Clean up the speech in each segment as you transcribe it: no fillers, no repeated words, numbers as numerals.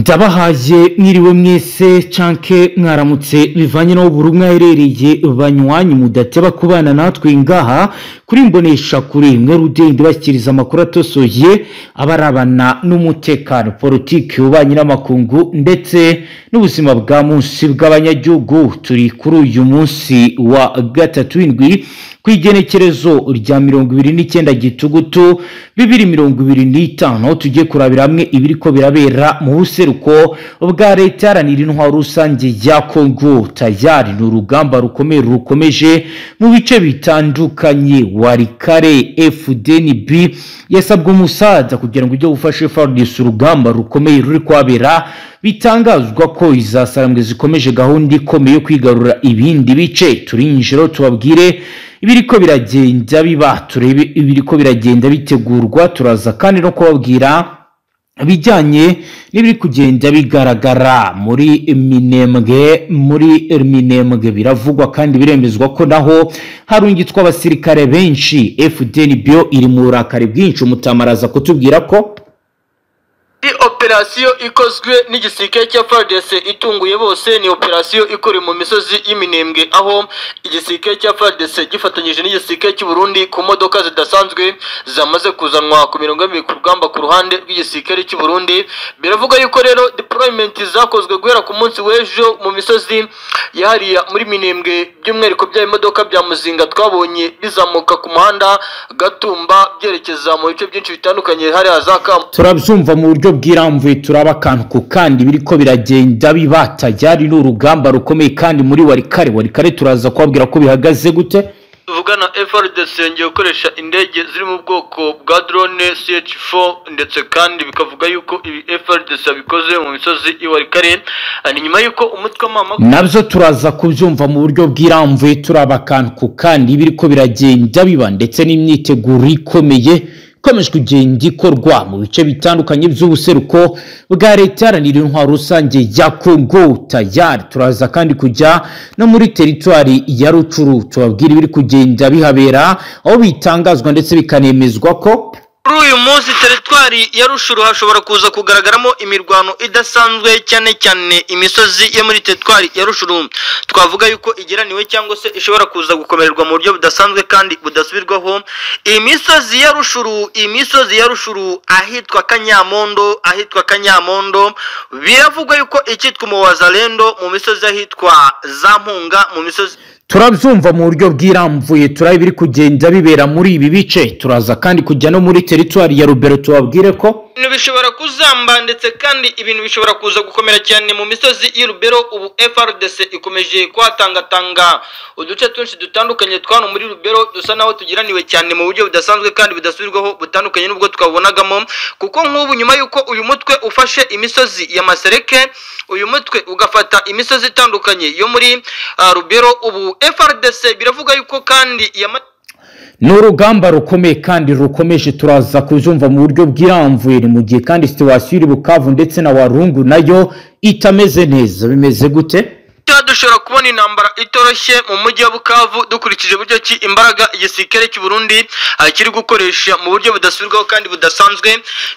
Ndabahaye mwiriwe mwese canke mwaramutse bivanye n'aho buri umwe aherereye, banywanyi mudateba kubana natwe ngaha kuri Mbonesha Kure mwe rudende bashyikiriza amakuru atosoye abarabana n'umutekano, politiki, ububanyi n'amakungu ndetse n'ubuzima bwa munsi bw'abanyagihugu. Turi kuri uyu munsi wa gatatu w'indwi ku igenekerezo rya 29 Gitugutu 2025, aho tugiye kurabira hamwe ibiriko birabera mu buseruko bwa leta iharanira intwaro rusange ya Kongo. Tayari ni urugamba rukomeye rukomeje mu bice bitandukanye. Walikale FDNB yasabwe umusaza kugira ngo ujye gufasha FARDC urugamba rukomeye ruri kwabera. Bitangazwa ko izasarambwe zikomeje gahunda ikomeye yo kwigarura ibindi bice. Turinjira tubabwire ibiriko biragenda biba, turebe ibiriko biragenda bitegurwa. Turaza kandi no kubabwira bijyanye n'ibiri kugenda bigaragara muri Minembwe. Muri Minembwe biravugwa kandi biremezwa ko naho harungitswe abasirikare benshi. FDNB iri mu burakari bwinshi. Umutamaraza kutubwira ko operasiyo ikozwe n'igisirikare cya FARDC itunguye bose. Ni operasiyo ikorewe mu misozi y'Iminembwe, aho igisirikare cya FARDC gifatanyije n'igisirikare cy'u Burundi ku modoka zidasanzwe zamaze kuzanwa ku mirongo y'ibiri ku rugamba ku ruhande rw'igisirikare cy'u Burundi. Biravuga yuko rero deployment zakozwe guhera ku munsi w'ejo mu misozi yahariya muri Minembwe, by'umwihariko bya imodoka bya Muzinga twabonye bizamuka ku muhanda Gatumba byerekeza mu bice byinshi bitandukanye hariya za Kampu. Turabyumva mu buryo bwiramvuye, turaba akantu ku kandi biriko biragenda biba. Tayari ni urugamba rukomeye kandi muri Walikale. Walikale turaza kubabwira ko bihagaze gute. Tuvugana FARDC yongeye gukoresha indege ziri mu bwoko bwa drone CH4, ndetse kandi bikavuga yuko ibi FARDC yabikoze mu misozi y'Iwalikale ni nyuma yuko umutwe mama. Nabyo turaza kubyumva mu buryo bwiramvuye, turaba akantu ku kandi biriko biragenda biba ndetse n'imyiteguro ikomeye ikomeje kugenda ikorwa mu bice bitandukanye by'ubuseruko bwa leta iharanira intwaro rusange ya Kongo. Tayari turaza kandi kujya no muri teritwari ya Rucuru tubabwira ibiri kugenda bihabera, aho bitangazwa ndetse bikanemezwa ko kuri uyu munsi teritwari ya Rushuru hashobora kuza kugaragaramo imirwano idasanzwe, cyane cyane imisozi yo muri teritwari ya Rushuru twavuga yuko igeraniwe cyangwa se ishobora kuza gukomererwa mu buryo budasanzwe kandi budasubirwaho. Imisozi ya Rushuru, imisozi ya Rushuru ahitwa Kanyamondo, ahitwa Kanyamondo biravugwa yuko icyitwa Umuwazalendo mu misozi ahitwa Zampunga mu misozi. Turabyumva mu buryo bwiramvuye, turaba ibiri kugenda bibera muri ibi bice. Turaza kandi kujya no muri teritwari ya Rubero tubabwire ko ibintu bishobora kuzamba ndetse kandi ibintu bishobora kuza gukomera cyane mu misozi y'Rubero. Ubu FARDC ikomeje kuhatangatanga uduce twinshi dutandukanye twano muri Rubero dusa naho tugiraniwe cyane mu buryo budasanzwe kandi budasubirwaho, butandukanye n'ubwo twabonagamo, kuko nk'ubu nyuma y'uko uyu mutwe ufashe imisozi ya Masereke, uyu mutwe ugafata imisozi itandukanye yo muri Rubero, ubu FARDC biravuga yuko kandi ni urugamba rukomeye kandi rukomeje. Turaza kubyumva mu buryo bwiramvuye. Ni mu gihe kandi situwasiyo iri Bukavu ndetse na Warungu nayo itameze neza. Bimeze gute? Dushobora kubona intambara itoroshye mu mujyi wa Bukavu dukurikije buryo ki imbaraga igisirikare cy'u Burundi kiri gukoresha mu buryo budasubirwaho kandi budasanzwe.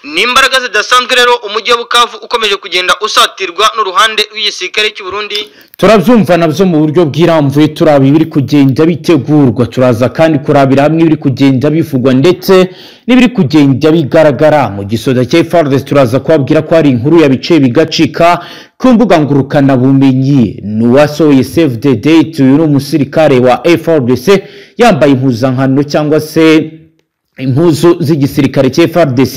Ni imbaraga zidasanzwe rero umujyi wa Bukavu ukomeje kugenda usatirwa n'uruhande rw'igisirikare cy'u Burundi. Turabyumva nabyo mu buryo bwiramvuye, turaba ibiri kugenda bitegurwa. Turaza kandi kurabira hamwe ibiri kugenda bivugwa ndetse n'ibiri kugenda bigaragara mu gisoda cya FARDC. Turaza kubabwira ko hari inkuru yabice bigacika ku mbuga ngurukanabumenyi. Nuwasohoye save the date, uyu ni umusirikare wa FARDC yambaye impuzankano cyangwa se impuzu z'igisirikare cya FARDC,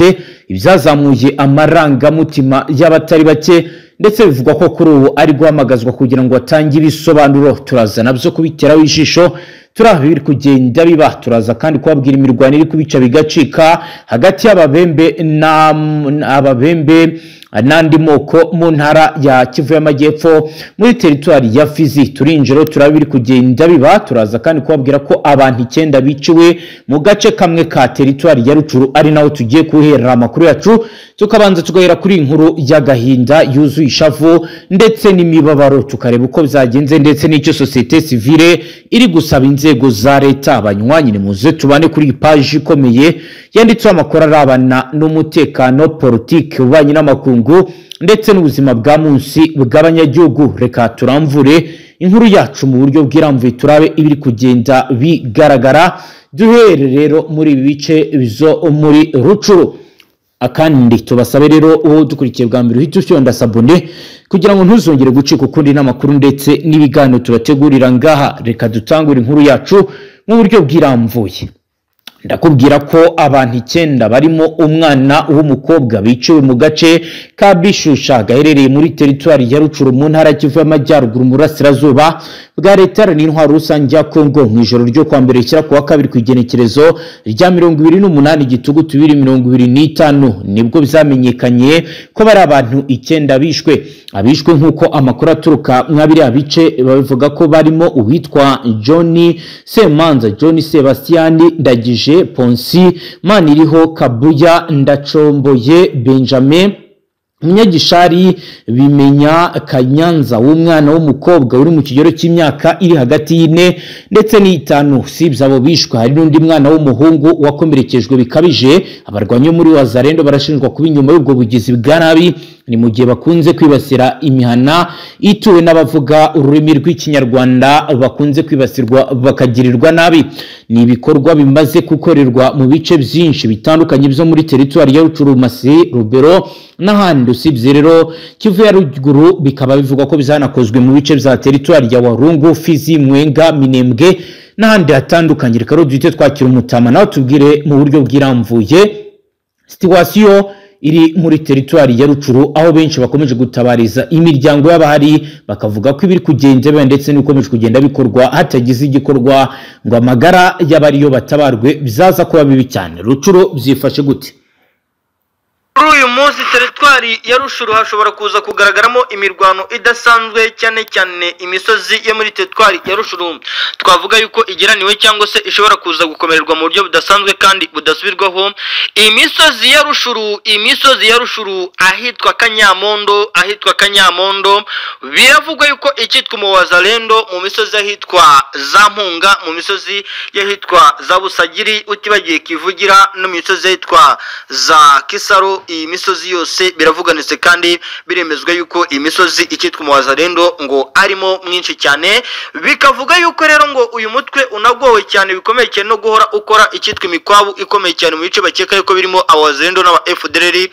ibyazamuye amarangamutima y'abatari bake ndetse bivugwa ko kuri ubu ari guhamagazwa kugira ngo atange ibisobanuro. Turaza nabyo kubiteraho ijisho, turaba ibiri kugenda biba. Turaza kandi kubabwira imirwano iri kubica bigacika hagati y'ababembe n'ababembe n'andi moko mu ntara ya Kivu y'Amajyepfo muri teritwari ya Fizi. Turinjira turaba ibiri kugenda biba. Turaza kandi kubabwira ko abantu 9 biciwe mu gace kamwe ka teritwari ya Rucuru, ari naho tugiye kuherera amakuru yacu. Tukabanza tugahera kuri inkuru y'agahinda yuzuye ishavu ndetse n'imibabaro, tukareba uko byagenze ndetse n'icyo societe civile iri gusaba inzego za leta. Abanywanyi nimuze tubane kuri paji ikomeye yanditseho amakuru arabana n'umutekano, politiki, ububanyi n'amakungu bw'abanyagihugu ndetse n'ubuzima bwa munsi bw'abanyagihugu. Reka turamvure inkuru yacu mu buryo bw'iramvuye, turabe ibiri kugenda bigaragara. Duhere rero muri ibi bice bizo muri Rucuru. Akandi tubasabe rero uwo dukurikiye bwa mbere uhita ufyonda sabone kugira ngo ntuzongere gucika ukundi n'amakuru ndetse n'ibiganiro tubategurira ngaha. Reka dutangure inkuru yacu mu buryo bw'iramvuye. Ndakubwira ko abantu 9 barimo umwana w'umukobwa biciwe mu gace ka Bishusha gaherereye muri teritwari ya Rucuru mu ntara Kivu y'Amajyaruguru mu burasirazuba bwa leta n'intwaro rusange ya Kongo mu ijoro ryo kwa mbere rishyira kuwa kabiri ku igenekerezo rya 28 Gitugutu 2025, nibwo bizamenyekanye ko bari abantu 9 bishwe. Abishwe nk'uko amakuru aturuka mwabiriya bice babivuga ko barimo uwitwa John Semanza, John Sebastian Ndagije, Ponsi Maniriho, Kabuya Ndacomboye, Benjamin Munyagishari, Bimenya Kanyanza w'umwana w'umukobwa uri mu kigero cy'imyaka iri hagati y'ine ndetse n'itanu. Sibye abo bishwe hari n'undi mwana w'umuhungu wakomerekejwe bikabije. Abarwanyi muri Wazalendo barashinjwa kuba inyuma y'ubwo bugizi bwa nabi, ni mu gihe bakunze kwibasira imihana ituwe n'abavuga ururimi rw'Ikinyarwanda, bakunze kwibasirwa bakagirirwa nabi. Ni ibikorwa bimaze gukorerwa mu bice byinshi bitandukanye byo muri teritwari ya Rucuru, Masisi, Rubero n'ahandi. Usibye rero Kivu ya Ruguru, bikaba bivugwa ko bizanakozwe mu bice bya teritwari ya Warungu, Fizi, Mwenga, Minembwe n'ahandi hatandukanye. Reka duhite twakira umutama nawe tubwire mu buryo bw'iramvuye situation iri muri teritwari ya Rucuru, aho benshi bakomeje gutabariza imiryango y'abahari bakavuga ko ibiri kugenda biba ndetse n'ukomeje kugenda bikorwa hatagize igikorwa ngo amagara y'abariyo batabarwe bizaza kuba bibi cyane. Rucuru byifashe gute? Kuri uyu munsi teritwari ya Rushuru hashobora kuza kugaragaramo imirwano idasanzwe, cyane cyane imisozi yo muri teritwari ya Rushuru twavuga yuko igeraniwe cyangwa se ishobora kuza gukomererwa mu buryo budasanzwe kandi budasubirwaho. Imisozi ya Rushuru, imisozi ya Rushuru ahitwa Kanyamondo, ahitwa Kanyamondo biravugwa yuko icyitwa mu Wazalendo, mu misozi ahitwa za Mpunga, mu misozi yahitwa za Busagiri utibagiye Kivugira, no mu misozi ahitwa za Kisaro. Iyi misozi yose biravuganitse kandi biremezwa yuko imisozi ikitwa Muwazalendo ngo arimo mwinshi cyane. Bikavuga yuko rero ngo uyu mutwe unagowe cyane bikomeye cyane no guhora ukora ikitwa imikwabu ikomeye cyane mu bice bakeka yuko birimo Abawazalendo n'aba FDLR,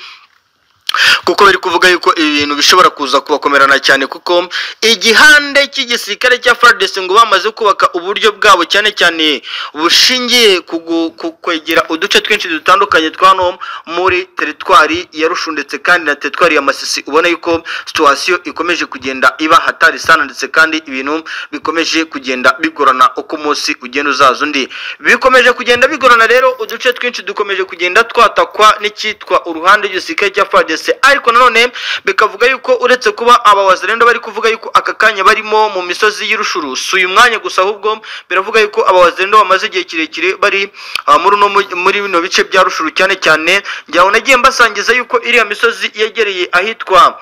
kuko bari kuvuga yuko ibi bintu bishobora kuza kubakomerana cyane, kuko igihande cy'igisirikare cya FARDC ngo bamaze kubaka uburyo bwabo cyane cyane bushingiye ku kwegera uduce twinshi dutandukanye twa hano muri teritwari ya Rushuru ndetse kandi na teritwari ya Masisi. Ubona yuko situation ikomeje kugenda iba hatari sana, ndetse kandi ibintu bikomeje kugenda bigorana uko umunsi ugenda uzaza undi. Bikomeje kugenda bigorana rero, uduce twinshi dukomeje kugenda twatakwa n'icyitwa uruhande rw'igisirikare cya FARDC. Ariko nanone bikavuga yuko uretse kuba aba Wazalendo bari kuvuga yuko aka kanya barimo mu misozi y'Irushuru, si uyu mwanya gusa, ahubwo biravuga yuko aba Wazalendo bamaze igihe kirekire bari muri bino bice bya Rushuru cyane cyane. Njyaho nagiye mbasangiza yuko iriya misozi yegereye ahitwa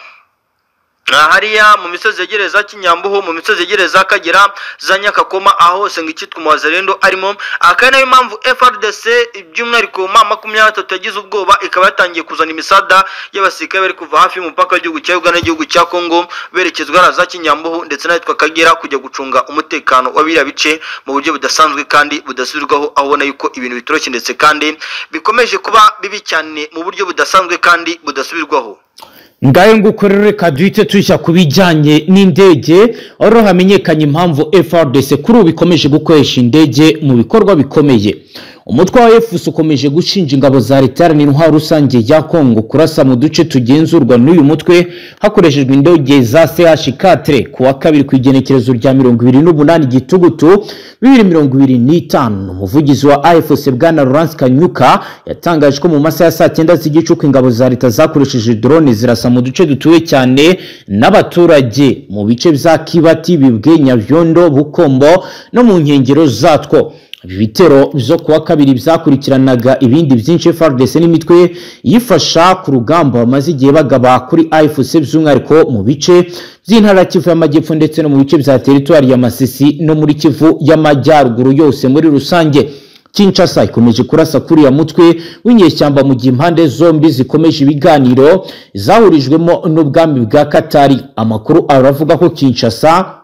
hariya mu misozi yegereye za Kinyambuho, mu misozi yegereye za Kagera, za Nyakakoma, aho hose ngo icyitwa Muwazalendo arimo. Akaba nayo mpamvu FARDC by'umwihariko ma 23 yagize ubwoba, ikaba yatangiye kuzana imisada y'abasirikare bari kuva hafi y'umupaka w'igihugu cya Uganda n'igihugu cya Kongo berekezwa za Kinyambuho ndetse n'ahitwa Kagera kujya gucunga umutekano wa biriya bice mu buryo budasanzwe kandi budasubirwaho, aho ubona yuko ibintu bitoroshye ndetse kandi bikomeje kuba bibi cyane mu buryo budasanzwe kandi budasubirwaho. Ngayo nguko rero reka duhite tujya ku bijyanye n'indege, aho hamenyekanye impamvu FARDC kuri ubu ikomeje gukoresha indege mu bikorwa bikomeye. Umutwe wa FUS ukomeje gushinja ingabo za leta n'intwaro rusange ya Kongo kurasa mu duce tugenzurwa n'uyu mutwe hakoreshejwe indege za CH4 ku wa kabiri ku igenekerezo rya 28 Gitugutu 2025. Umuvugizi wa AFC Bwana Laurence Kanyuka yatangaje ko mu masaha ya saa 9 z'igicuku ingabo za leta zakoresheje drone zirasa mu duce dutuwe cyane n'abaturage mu bice bya Kibati, Bibwe, Nyabyondo, Bukombo no mu nkengero zatwo. Ibitero byo kuwa kabiri byakurikiranaga ibindi byinshi FARDC n'imitwe yifasha ku rugamba bamaze igihe bagaba kuri AFC by'umwihariko mu bice by'intara Kivu y'Amajyepfo ndetse no mu bice bya teritwari ya Masisi no muri Kivu y'Amajyaruguru yose muri rusange. Kinshasa ikomeje kurasa kuri ya mutwe w'inyeshyamba mu gihe impande zombi zikomeje ibiganiro zahurijwemo n'ubwami bwa Katari. Amakuru aravuga ko Kinshasa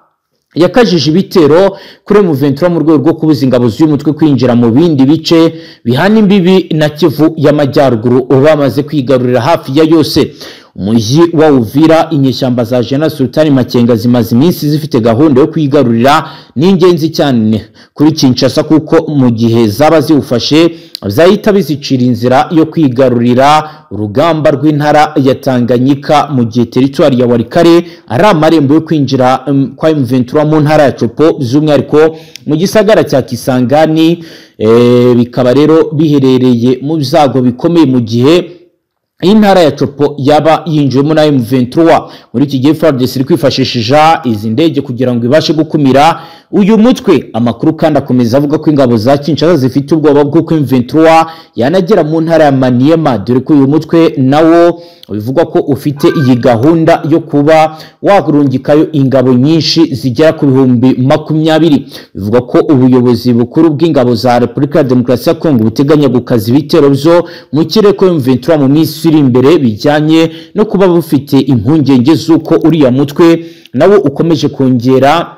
yakajije ibitero kuri M23 mu rwego rwo kubuza ingabo z'uyu mutwe kwinjira mu bindi bice bihana imbibi na Kivu y'Amajyaruguru bamaze kwigarurira hafi ya yose. Umujyi wa Uvira inyeshyamba za General Sultani Makenga zimaze iminsi zifite gahunda yo kwigarurira ni ingenzi cyane kuri Kinshasa, kuko mu gihe zaba ziwufashe zahita bizicira inzira yo kwigarurira urugamba rw'intara ya Tanganyika, mu gihe teritwari ya Walikale ari amarembo yo kwinjira kwa M23 mu ntara ya Chopo, by'umwihariko mu gisagara cya Kisangani. Bikaba rero biherereye mu byago bikomeye mu gihe intara ya Chopo yaba yinjiwemo na M23. Muri iki gihe FARDC iri kwifashisha izi ndege kugira ngo ibashe gukumira uyu mutwe. Amakuru kandi akomeza avuga ko ingabo za Kinshasa zifite ubwoba bw'uko M23 yanagera mu ntara ya Maniema, dore ko uyu mutwe nawo bivugwa ko ufite iyi gahunda yo kuba warungikayo ingabo nyinshi zigera ku 20,000. Bivugwa ko ubuyobozi bukuru bw'ingabo za Repubulika ya Demokarasi ya Kongo buteganya gukaza ibitero byo mu kirere ko M23 mu minsi iri imbere, bijyanye no kuba bufite impungenge z'uko uriya mutwe nawo ukomeje kongera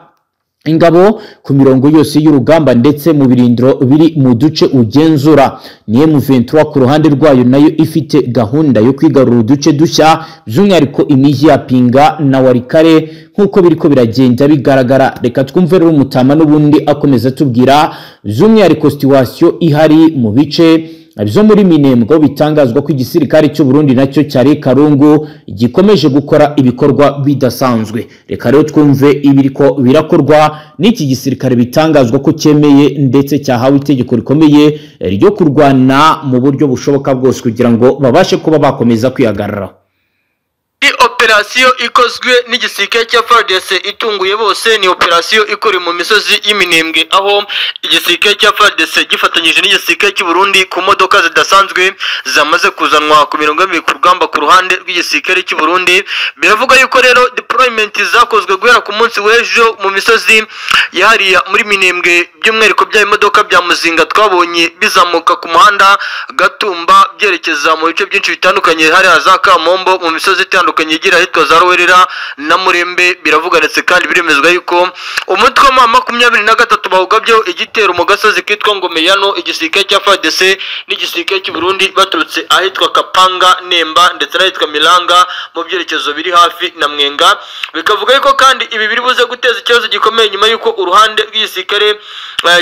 ingabo ku mirongo yose y'urugamba ndetse mu birindiro biri mu duce ugenzura. Ni M23 ku ruhande rwayo nayo ifite gahunda yo kwigarura uduce dushya, by'umwihariko imijyi ya Pinga na Walikale nk'uko biriko biragenda bigaragara. Reka twumve rero Mutama n'ubundi akomeza tubwira by'umwihariko situation ihari mu bice byo muri Minembwe, bitangazwa ko igisirikare cy'u Burundi nacyo cyari Karungu gikomeje gukora ibikorwa bidasanzwe. Reka rero twumve ibiriko birakorwa n'iki gisirikare bitangazwa ko cyemeye ndetse cyahawe itegeko rikomeye ryo kurwana mu buryo bushoboka bwose kugira ngo babashe kuba bakomeza kwihagarara. Operasiyo ikozwe n'igisirikare cya FARDC itunguye bose ni operasiyo ikorewe mu misozi y'Iminembwe, aho igisirikare cya FARDC gifatanyije n'igisirikare cy'u Burundi ku modoka zidasanzwe zamaze kuzanwa ku mirongo y'ibiri ku rugamba ku ruhande rw'igisirikare cy'u Burundi. Biravuga yuko rero deployment zakozwe guhera ku munsi w'ejo mu misozi yahariya muri Minembwe, by'umwihariko bya imodoka bya Muzinga twabonye bizamuka ku muhanda Gatumba byerekeza mu bice byinshi bitandukanye, hariya za Kamombo mu misozi itandukanye igira ahitwa za Ruwerera na Murembe. Biravuga ndetse kandi biremezwa yuko umutwe wa 23 bawugabyeho igitero mu gasozi kitwa Ngomeyano, igisirikare cya FARDC n'igisirikare cy'u Burundi baturutse ahitwa Kapanga, Nemba ndetse n'ahitwa Milanga mu byerekezo biri hafi na Mwenga. Bikavuga yuko kandi ibi biri buze guteza ikibazo gikomeye nyuma yuko uruhande rw'igisirikare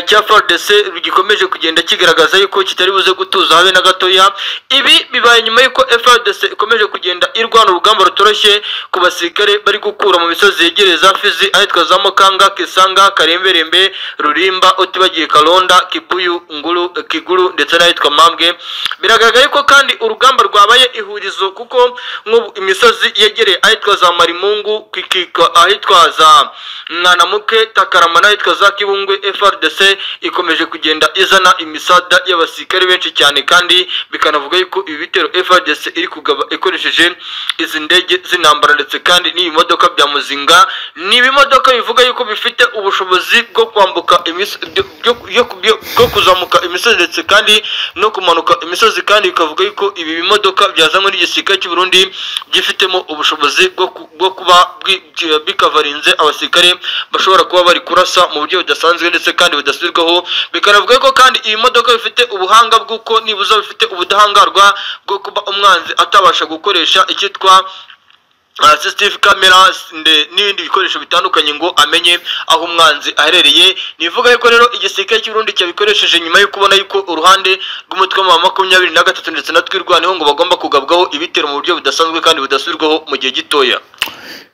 cya FARDC gikomeje kugenda kigaragaza yuko kitari buze gutuza habe na gatoya. Ibi bibaye nyuma yuko FARDC ikomeje kugenda irwana urugamba rutoroshye ku basirikare bari gukura mu misozi yegereza Fizi ahitwa za Mukanga, Kisanga, Karemberembe, Rurimba, utibagiye Kalonda, Kibuyu, Nguru, Kiguru ndetse n'ahitwa Mambwe. Biragaragara yuko kandi urugamba rwabaye ihurizo, kuko nk'ubu imisozi yegereye ahitwa za Marimungu, Kikika, ahitwa za Mwanamuke, Takarama n'ahitwa za Kibungwe, FARDC ikomeje kugenda izana imisada y'abasirikare benshi cyane, kandi bikanavuga yuko ibi bitero FARDC iri kugaba ikoresheje izi ndege z'intambara ndetse kandi n'ibimodoka bya Muzinga. Ni ibimodoka bivuga yuko bifite ubushobozi bwo kwambuka bwo kuzamuka imisozi ndetse kandi no kumanuka imisozi, kandi bikavuga yuko ibi bimodoka byazanywe n'igisirikare cy'u Burundi gifitemo ubushobozi bwo kuba bikavarinze abasirikare bashobora kuba bari kurasa mu buryo budasanzwe ndetse kandi budasubirwaho. Bikanavuga yuko kandi ibi modoka bifite ubuhanga bw'uko nibuza bifite ubudahangarwa bwo kuba umwanzi atabasha gukoresha icyitwa CCTV cameras n'ibindi bikoresho bitandukanye ngo amenye aho umwanzi aherereye. Nivuga yuko rero igisirikare cy'u Burundi cyabikoresheje nyuma yo kubona yuko uruhande rw'umutwe wa 23 ndetse na Twirwaneho ngo bagomba kugabwaho ibitero mu buryo budasanzwe kandi budasubirwaho mu gihe gitoya.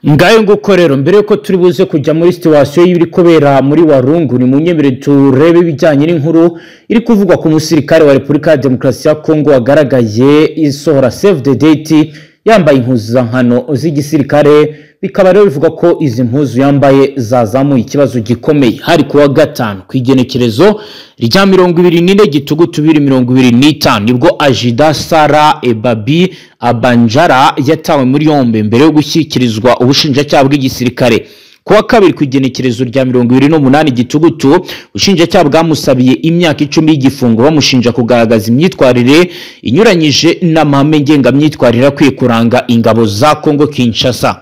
Ngayo nguko rero mbere yuko turi buze kujya muri situation y'ibiri kubera muri Warungu, ni munyemere turebe ibijyanye n'inkuru iri kuvugwa ku musirikare wa Repubulika ya Demokarasi ya Kongo wagaragaye isohora save the date yambaye impuzankano z'igisirikare. Bikaba rero bivuga ko izi mpuzu yambaye zazamuye ikibazo gikomeye. Hari kuwa gatanu ku igenekerezo rya 24 Gitugutu 2025 nibwo Ajida Sara Ebabi Abanjara yatawe muri yombi mbere yo gushyikirizwa ubushinjacyaha bw'igisirikare. Kuwa kabiri ku igenekerezo rya 28 Gitugutu, ubushinjacyaha bwamusabiye imyaka 10 y'igifungo, bamushinja kugaragaza imyitwarire inyuranyije n'amahame ngengamyitwarire akwiye kuranga ingabo za Kongo Kinshasa.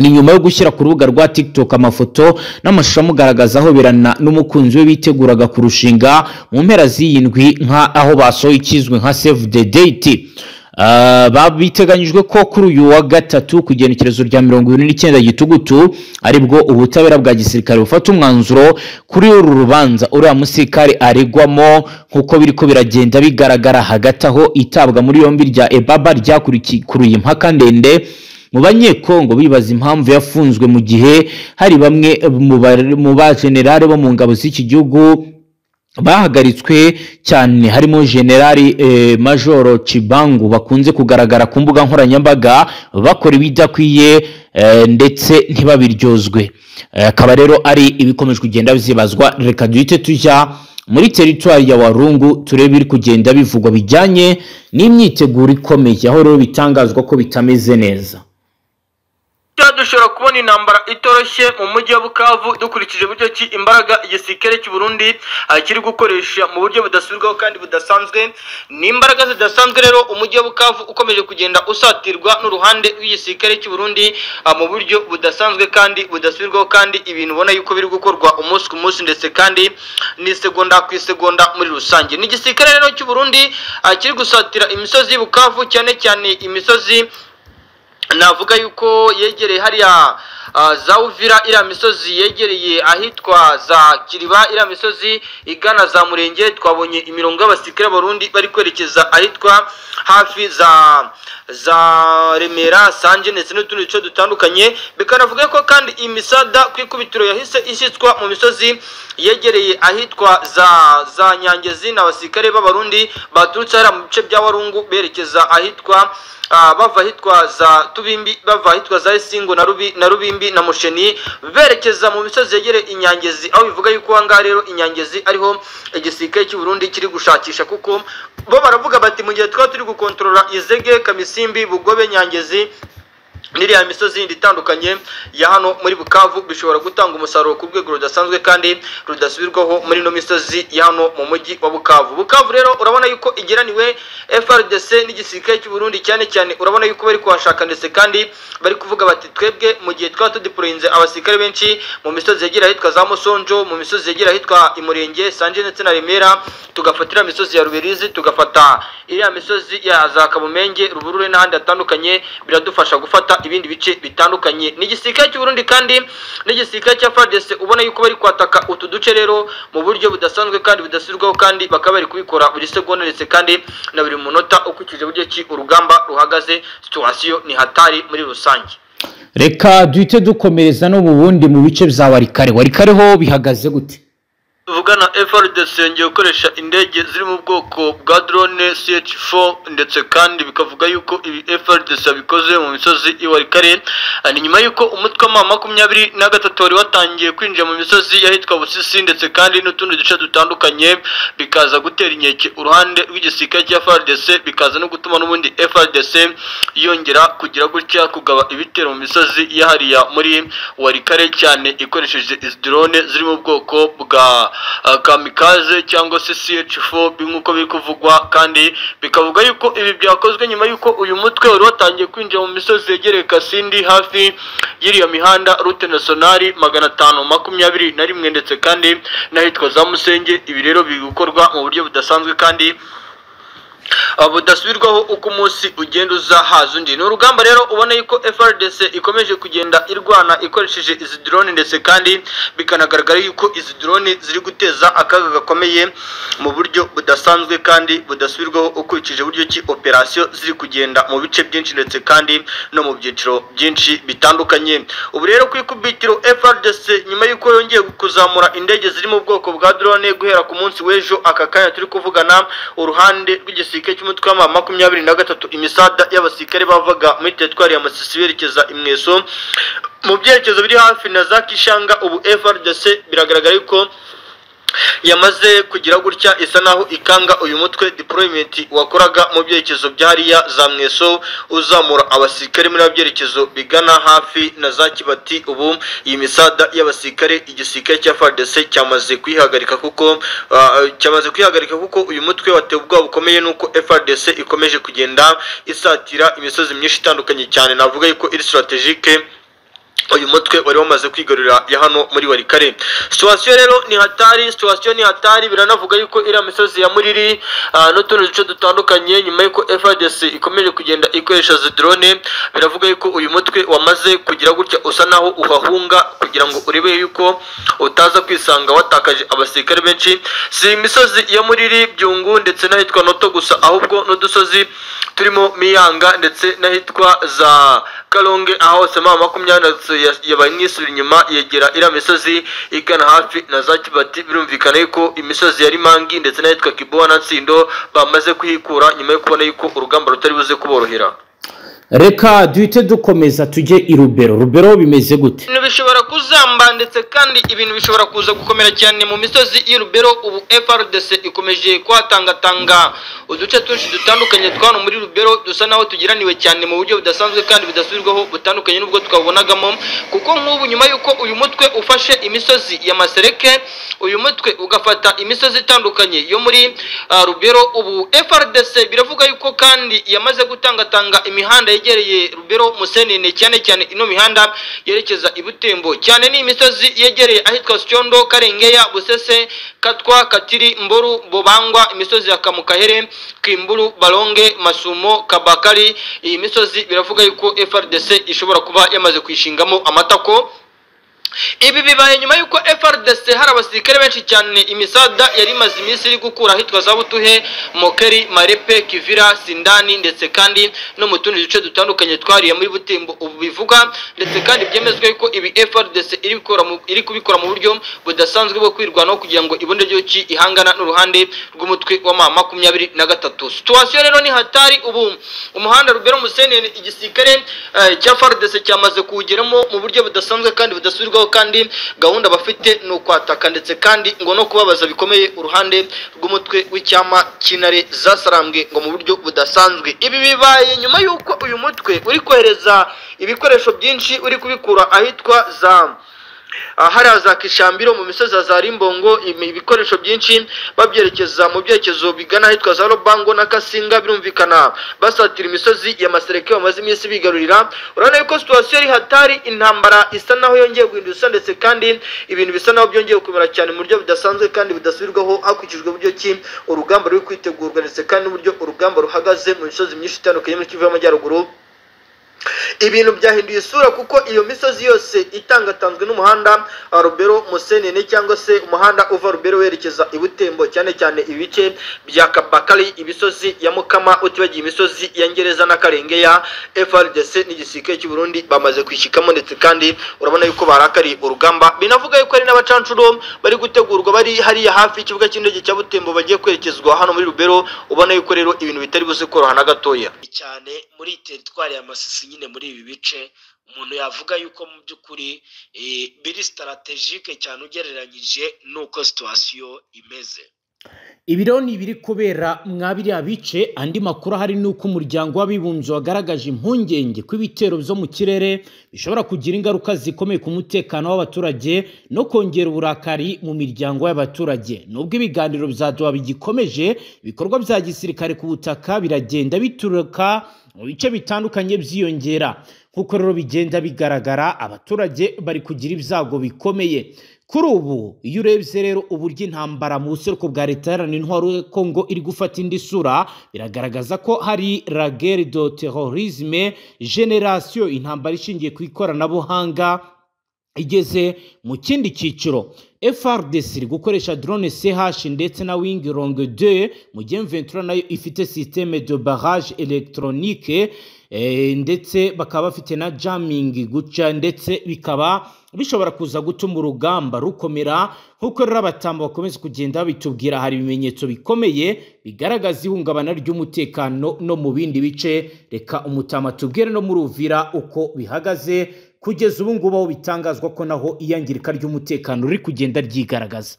Ni nyuma yo gushyira ku rubuga rwa TikTok amafoto n'amashusho amugaragaza ahoberana n'umukunzi we biteguraga kurushinga mu mpera z'iyindwi, nka aho basohoye ikizwe nka Save the Date. Biteganyijwe ko kuri uyu wa gatatu ku igenekerezo rya 29 Gitugutu aribwo ubutabera bwa gisirikare bufata umwanzuro kuri uru rubanza uriya musirikare aregwamo, nk'uko biriko biragenda bigaragara. Hagati aho itabwa muri yombi rya Ebaba ryakurikiye impaka ndende mu Banyekongo, bibaza impamvu yafunzwe mu gihe hari bamwe mu ba generale bo mu ngabo z'iki gihugu bahagaritswe cyane, harimo Generali Majoro Chibangu bakunze kugaragara ku mbuga nkoranyambaga bakora ibidakwiye ndetse ntibabiryozwe. Akaba rero ari ibikomeje kugenda bizibazwa. Reka duhite tujya muri teritwari ya Warungu turebe ibiri kugenda bivugwa bijyanye n'imyiteguro ikomeye, aho rero bitangazwa ko bitameze neza. Dushobora kubona intambara itoroshye mu mujyi wa Bukavu dukurikije buryo ki imbaraga igisirikare cy'u Burundi kiri gukoresha mu buryo budasubirwaho kandi budasanzwe. Ni imbaraga zidasanzwe rero umujyi wa Bukavu ukomeje kugenda usatirwa n'uruhande rw'igisirikare cy'u Burundi mu buryo budasanzwe kandi budasubirwaho, kandi ibintu ubona yuko biri gukorwa umunsi ku munsi ndetse kandi n'isegonda ku isegonda muri rusange. Ni igisirikare rero cy'u Burundi kiri gusatira imisozi y'Bukavu, cyane cyane imisozi navuga yuko yegereye hariya za Uvira, iriya misozi yegereye ahitwa za Kiriba, iriya misozi igana za Murenge. Twabonye imirongo y'abasirikare b'Abarundi bari kwerekeza ahitwa hafi za Remera, Sanje ndetse n'utundi duce dutandukanye. Bikanavuga ko kandi imisada ku ikubitiro yahise ishyitswa mu misozi yegereye ahitwa za Nyangezi n'abasirikare b'Abarundi baturutse hariya mu bice bya Warungu berekeza ahitwa bava ahitwa za Tubimbi, bava ahitwa za Isingo na Rubimbi na Musheni, berekeza mu misozi yegereye Inyangezi, aho bivuga yuko aha ngaha rero Inyangezi ariho igisirikare cy'u Burundi kiri gushakisha, kuko bo baravuga bati mu gihe twaba turi gukontorora Izege, Kamisimbi, Bugobe, Nyangezi n'iriya misozi yindi itandukanye ya hano muri Bukavu, bishobora gutanga umusaruro ku rwego rudasanzwe kandi rudasubirwaho muri ino misozi ya hano mu mujyi wa Bukavu. Bukavu rero urabona yuko igeraniwe FRDC n'igisirikare cy'u Burundi, cyane cyane urabona yuko bari kuhashaka ndetse kandi bari kuvuga bati twebwe mu gihe twaba tudeployinze abasirikare benshi mu misozi yegera ahitwa za Musonjo, mu misozi yegera ahitwa Imurenge, Sanje ndetse na Remera, tugafatira misozi ya Ruberizi, tugafata iriya misozi ya za Kabumenge, Ruburure n'ahandi hatandukanye, biradufasha gufata ibindi bice bitandukanye. Ni igisirikare cy'u Burundi kandi n'igisirikare cya FARDC ubona yuko bari kwataka utu duce rero mu buryo budasanzwe kandi budasubirwaho, kandi bakaba bari kubikora buri segonda ndetse kandi na buri munota ukurikije buryo ki urugamba ruhagaze. Situation ni hatari muri rusange. Reka duhite dukomereza no mu bundi mu bice bya Warikare. Warikare ho bihagaze gute? Tuvugana FRDC yongeye gukoresha indege ziri mu bwoko bwa drone CH4, ndetse kandi bikavuga yuko ibi FRDC yabikoze mu misozi iwarikare. Ni nyuma yuko umutwe wa 23 wari watangiye kwinjira mu misozi yahitwa Busisi ndetse kandi n'utundi duce dutandukanye, bikaza gutera inkeke uruhande rw'igisirikare cya FRDC, bikaza no gutuma n'ubundi FRDC yongera kugira gutya kugaba ibitero mu misozi yahariya muri Warikare, cyane ikoresheje izi drone ziri mu bwoko bwa kamikaze cyangwa se CH4 nk'uko biri kuvugwa, kandi bikavuga yuko ibi byakozwe nyuma yuko uyu mutwe wari watangiye kwinjira mu misozi yegereye Kasindi hafi y'iriya mihanda route nationale 521 ndetse kandi n'ahitwa za Musenge. Ibi rero biri gukorwa mu buryo budasanzwe kandi budasubirwaho uko umunsi ugenda uza haza undi. Ni urugamba rero ubona yuko FRDC ikomeje kugenda irwana ikoresheje izi drone, ndetse kandi bikanagaragara yuko izi drone ziri guteza akaga gakomeye mu buryo budasanzwe kandi budasubirwaho ukurikije buryo ki operation ziri kugenda mu bice byinshi ndetse kandi no mu byiciro byinshi bitandukanye. Ubu rero ku ikubitiro FRDC nyuma yuko yongeye kuzamura indege ziri mu bwoko bwa drone guhera ku munsi w'ejo, aka kanya turi kuvugana uruhande rw'igisirikare cy'umutwe wa 23 imisada y'abasirikare bavaga muri teritwari ya Masisi berekeza Imweso mu byerekezo biri hafi na za Kishanga. Ubu FRDC biragaragara yuko yamaze kugira gutya isa naho ikanga uyu mutwe deployment wakoraga mu byerekezo bya hariya za Mweso, uzamura abasirikare muri byerekezo bigana hafi na za Kibati. Ubu iyi misada y'abasirikare igisirikare cya FARDC cyamaze kwihagarika kuko uyu mutwe watewe ubwoba bukomeye nuko FARDC ikomeje kugenda isatira imisozi myinshi itandukanye cyane. Navuga yuko iri strategique uyu mutwe wari wamaze kwigarurira ya hano muri Walikale. Situation rero ni hatari, situation ni hatari. Biranavuga yuko ira misozi ya Muriri n'utundi duce dutandukanye nyuma yuko FARDC ikomeje kugenda ikoresha drone, biravuga yuko uyu mutwe wamaze kugira gutya usa naho uhahunga kugira ngo urebe yuko utaza kwisanga watakaje abasirikare benshi. Si imisozi ya Muriri, Byungu ndetse n'ahitwa Noto gusa, ahubwo n'udusozi turimo Miyanga ndetse n'ahitwa za Kalonge, aho sema 20 yabaye nk'isubira inyuma yegera ira misozi igana hafi na za Kibati. Birumvikana yuko imisozi ya Rimangi ndetse n'ahitwa Kiboa na Nsindo bamaze kuhikura nyuma yo kubona yuko urugamba rutari buze kuborohera. Reka duhite dukomeza tujye i Rubero. Rubero bimeze gute? Ibintu bishobora kuzamba ndetse kandi ibintu bishobora kuza gukomera cyane mu misozi y'i Rubero. Ubu FARDC ikomeje kwatangatanga uduce twinshi dutandukanye twano muri Rubero dusa naho tugiraniwe cyane mu buryo budasanzwe kandi budasubirwaho, butandukanye n'ubwo twabonagamo, kuko nk'ubu nyuma yuko uyu mutwe ufashe imisozi ya Masereke, uyu mutwe ugafata imisozi itandukanye yo muri Rubero, ubu FARDC biravuga yuko kandi yamaze gutangatanga imihanda yegereye Rubero Musenene, cyane cyane ino mihanda yerekeza i Butembo, cyane ni imisozi yegereye ahitwa Syondo, Karengeya, Busese, Katwa, Katiri, Mboru, Bobangwa, imisozi ya Kamukahere, Kimburu, Balonge, Masumo, Kabakari. Iyi misozi biravuga yuko FARDC ishobora kuba yamaze kwishingamo amatako. Ibi bibaye nyuma yuko FARDC hari abasirikare benshi cyane imisada yari imaze iminsi iri gukura ahitwa za Butuhe, Mokeri, Marepe, Kivira, Sindani ndetse kandi no mu tundi duce dutandukanye twariye muri Butembo. Ubu bivuga ndetse kandi byemezwe yuko ibi FARDC iri kubikora mu buryo budasanzwe bwo kwirwanaho kugira ngo ibone ryo ki ihangana n'uruhande rw'umutwe wa M23. Situation rero ni hatari. Ubu umuhanda Rubero Musenene igisirikare cya FARDC cyamaze kuwugeramo mu buryo budasanzwe kandi budasubirwaho, kandi gahunda bafite ni ukwataka ndetse kandi ngo no kubabaza bikomeye uruhande rw'umutwe w'icyama cy'intare zasarambwe ngo mu buryo budasanzwe. Ibi bibaye nyuma yuko uyu mutwe uri kohereza ibikoresho byinshi uri kubikura ahitwa za hariya za Kishambiro mu misozi ya za Rimbongo, ibikoresho byinshi babyerekeza mu byerekezo bigana ahitwa za Robango na Kasinga. Birumvikana basatira imisozi ya Masereke bamaze iminsi bigarurira. Urabona yuko situation iri hatari, intambara isa naho yongeye guhinduka ndetse kandi ibintu bisa naho byongeye gukomera cyane mu buryo budasanzwe kandi budasubirwaho, hakurikijwe uburyo ki urugamba ruri kwitegurwa ndetse kandi n'uburyo urugamba ruhagaze mu misozi myinshi itandukanye muri Kivu y'Amajyaruguru. Ibintu byahinduye isura kuko iyo misozi yose itangatanzwe n'umuhanda Rubero Musenene cyangwa se umuhanda uva Rubero werekeza i Butembo, cyane cyane ibice bya Kabakari, imisozi ya Mukama, utibagiye imisozi ya Ngereza na Karengeya. FARDC n'igisirikare cy'u Burundi bamaze kwishikamo ndetse kandi urabona yuko barakariye urugamba. Binavuga yuko ari n'abacancuro bari gutegurwa bari hariya hafi y'ikibuga cy'indege cya Butembo bagiye kwerekezwa hano muri Rubero. Ubona yuko rero ibintu bitari buze koroha na gatoya cyane muri teritwari ya Masisi. Nyine muri ibi bice umuntu yavuga yuko mu by'ukuri biri strategique cyane ugereranyije n'uko situation imeze. Ibiro ni biri kubera mwabiriya bice. Andi makuru hari nuko umuryango w'abibumbye wagaragaje impungenge ko ibitero byo mu kirere bishobora kugira ingaruka zikomeye ku mutekano w'abaturage no kongera uburakari mu miryango y'abaturage. Nubwo ibiganiro bya Doha bigikomeje, ibikorwa bya gisirikare ku butaka biragenda bituruka mu bice bitandukanye byiyongera. Nkuko rero bigenda bigaragara, abaturage bari kugira ibyago bikomeye. Kuri ubu iyo urebye rero uburyo intambara mu buseruko bwa leta iharanira intwaro ya Kongo iri gufata indi sura, biragaragaza ko hari la guerre de terrorisme generation, intambara ishingiye ku ikoranabuhanga igeze mu kindi cyiciro. FARDC iri gukoresha drone CH ndetse na Wing Long 2, mu gihe M23 nayo ifite système de barrage électronique ndetse bakaba bafite na jamming guca, ndetse bikaba bishobora kuza gutuma urugamba rukomera. Nkuko rero abatamba bakomeza kugenda bitubwira, hari ibimenyetso bikomeye bigaragaza ihungabana ry'umutekano no mu bindi bice. Reka umutama tubwire no muri Uvira uko bihagaze kugeza ubu ngubu, aho bitangazwa ko naho iyangirika ry'umutekano riri kugenda ryigaragaza.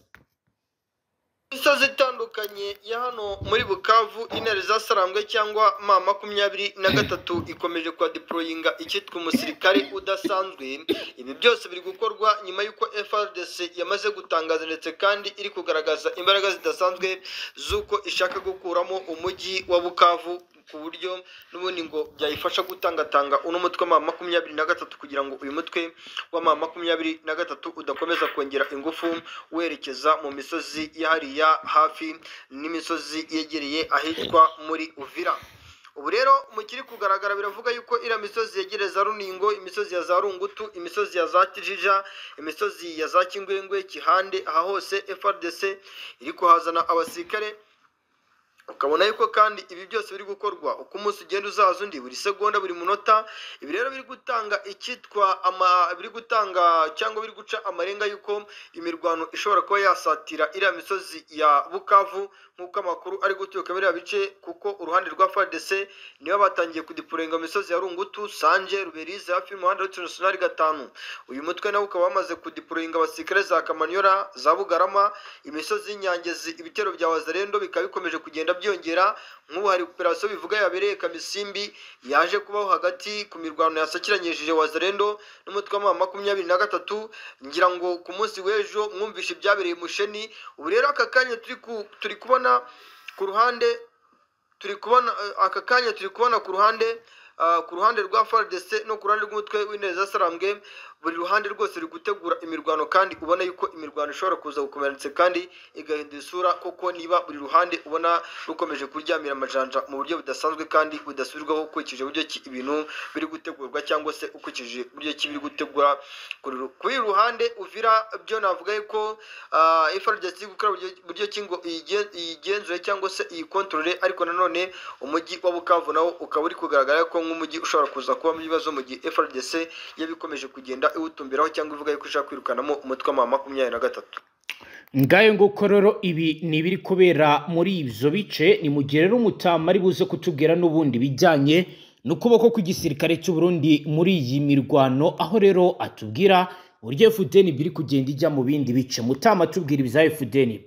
Imisozi itandukanye ya hano muri Bukavu, intare zasarambwe cyangwa M23 ikomeje kwa deployinga icyitwa umusirikare udasanzwe. Ibi byose biri gukorwa nyuma y'uko FARDC yamaze gutangaza ndetse kandi iri kugaragaza imbaraga zidasanzwe z'uko ishaka gukuramo umujyi wa Bukavu, ku buryo n'ubundi ngo byayifasha gutangatanga uno mutwe wa M23, kugira ngo uyu mutwe wa M23 udakomeza kongera ingufu werekeza mu misozi yahariya hafi n'imisozi yegereye ahitwa muri Uvira. Ubu rero mu kiri kugaragara biravuga yuko iriya misozi yegereye za Runingo, imisozi ya za Rungutu, imisozi ya za Kijija, imisozi ya za Kingwengwe, Kihande, aha hose FARDC iri kuhazana abasirikare. Ukabona yuko kandi ibi byose biri gukorwa uko umunsi ugenda uzaza undi, buri segonda, buri munota. Ibi rero biri gutanga icyitwa biri gutanga cyangwa biri guca amarenga yuko imirwano ishobora kuba yasatira iriya misozi ya Bukavu, nk'uko amakuru ari guturuka biriya bice, kuko uruhande rwa FARDC nibo batangiye kudipurenga imisozi ya Rungutu, Sanje, Ruberizi hafi y'umuhanda wa National 5. Uyu mutwe nawo ukaba wamaze kudipurenga abasirikare za Kamanyora, za Bugarama, imisozi y'Inyangezi. Ibitero bya Wazalendo bikaba bikomeje kugenda byongera. Nk'ubu hari operasiyo bivuga yabereye Kamisimbi yaje kubaho hagati ku mirwano yasakiranyije Wazalendo n'umutwe wa M23. Ngira ngo ku munsi w'ejo mwumvishe ibyabereye Musheni. Ubu rero aka kanya turi kubona ku ruhande turi kubona aka kanya turi kubona ku ruhande ku ruhande rwa FARDC no ku ruhande rw'umutwe w'intare zasarambwe, buri ruhande rwose ruri gutegura imirwano, kandi ubona yuko imirwano ishobora kuza gukomera ndetse kandi igahindura isura, koko niba buri ruhande ubona rukomeje kuryamira amajanja mu buryo budasanzwe kandi budasubirwaho, ukurikije uburyo ki ibintu biri gutegurwa cyangwa se ukurikije uburyo ki biri gutegura kuri ruhande. Uvira byo navuga yuko FARDC iri gukora buryo ki ngo iyigenzure cyangwa se iyikontorore, ariko nanone umujyi wa Bukavu nawo ukaba uri kugaragara ko nk'umujyi ushobora kuza kubamo ibibazo mu gihe FARDC yabikomeje kugenda iwutumbiraho cyangwa ivuga yuko ishaka kwirukanamo umutwe wa M23. Ngayo nguko rero ibi ni ibiri kubera muri ibyo bice. Ni mu gihe rero umutama ari buze kutubwira n'ubundi bijyanye n'ukuboko kw'igisirikare cy'u Burundi muri iyi mirwano, aho rero atubwira uburyo FDNB iri kugenda ijya mu bindi bice. Mutama atubwira ibya FDNB.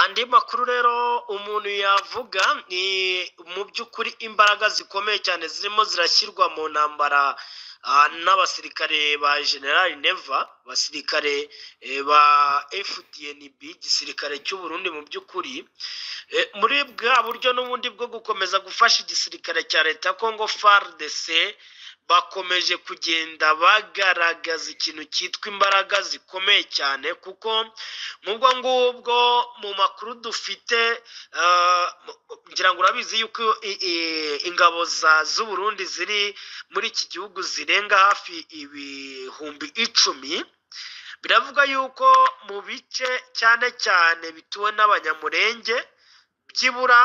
Andi makuru rero umuntu yavuga ni mu by'ukuri imbaraga zikomeye cyane zirimo zirashyirwa mu ntambara n'abasirikare ba General Neva, abasirikare ba FDNB, igisirikare cy'u Burundi. Mu by'ukuri muri bwa buryo n'ubundi bwo gukomeza gufasha igisirikare cya leta ya Congo FARDC, bakomeje kugenda bagaragaza ikintu cyitwa imbaraga zikomeye cyane, kuko nk'ubwo ngubwo mu makuru dufite, ngira ngo urabizi yuko ingabo z'u Burundi ziri muri iki gihugu zirenga hafi 10,000. Biravuga yuko mu bice cyane cyane bituwe n'Abanyamurenge byibura,